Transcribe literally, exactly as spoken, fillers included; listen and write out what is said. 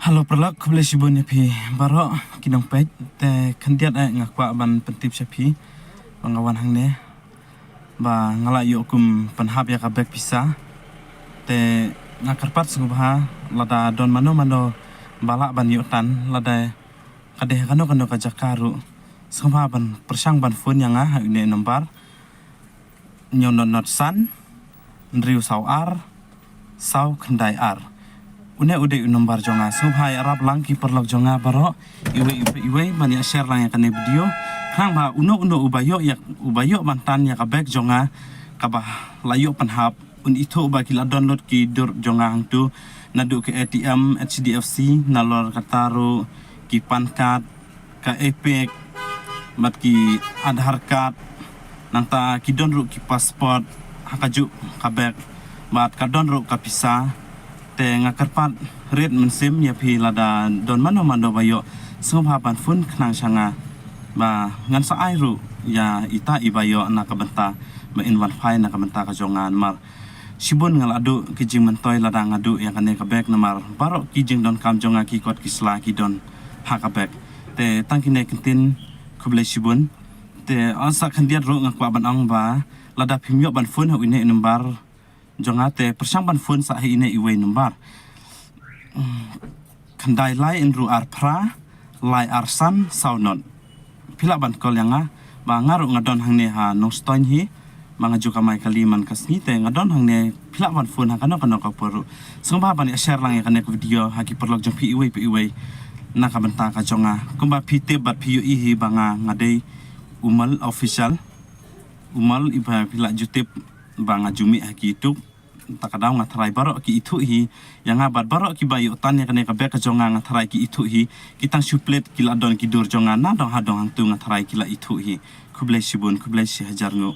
Hello paralok, khublei shibun ïa phi baroh ki nongpeit. Te khyndiat eh nga kwah ban pyntip sha phi ba nga wan hangne ba nga la ïoh kum pynhap ïa ka bag pisa. Te nga kyrpad sngewbha lada don mano mano ba lah ban ïoh tan, lada ka dei ha kano kano ka jaka ruh, sngewbha ban pyrshang ban phone ïa nga ha une number: hynñiew not not san, hynriew saw ar, saw khyndai ar. Une u dei u number jong nga. Sngewbha ïarap lang ki paralok jong nga baroh, iwei iwei iwei ban ïa share lang ïa kane video. Khnang ba uno uno uba ïoh ïa, uba ïoh ban tan ïa ka bag jong nga kaba la ïoh pynhap, un ithuh ba ki la download ki dur jong nga hangtu, naduh ki A T M, H D F C, nalor kata ruh ki PAN card, ka EPIC, bad ki Aadhaar card, nangta ki don ruh ki passport ha kajuh ka bag, bad ka don ruh ka pisa. Te nga kyrpad rit mynsiem ïa phi lada don mano mano ba ïoh, sngewbha ban phone khnang sha nga ba ngan sa ai ruh ïa ita iba ïoh na ka bynta ba in wan phai na ka bynta ka jong nga. Namar shibun nga la duh ki jingmyntoi lada nga duh ïa kane ka bag, namar baroh ki jingdonkam jong nga ki kot ki sla ki don ha ka bag. Te tang kine ki ktien, khublei shibun. Te ynda sa khyndiat ruh nga kwah ban ong ba lada phim ïoh ban phone ha une number jong nga te pyrshang ban phone sa ha ine iwei number: khyndai lai hynriew ar phra lai ar san saw not. Phi lah ban call ïa nga ba nga ruh nga don hangne ha Nongstoiñ hi, ba nga ju kamai kali man ka sngi, te nga don hangne. Phi lah ban phone ha kano kano ka por ruh. Sngewbha ban ïa share lang ïa kane ka video ha ki paralok jong phi iwei pa iwei na ka bynta ka jong nga. Kumba phi tip bad phi ïohi hi ba nga, nga dei u Mal Official. U Mal iba phi lah ju tip ba nga ju mih ha ki YouTube. Ta ka daw nga tharai baroh ki ithuh hi ïa nga bad baroh kiba ïoh tan ïa kane ka bag ka jong nga, nga tharai ki ithuh hi. Ki tang shu plie ki la don ki dur jong nga na dong ha dong hangtu, nga tharai ki la ithuh hi. Khublei shibun, khublei shi hajar nguh.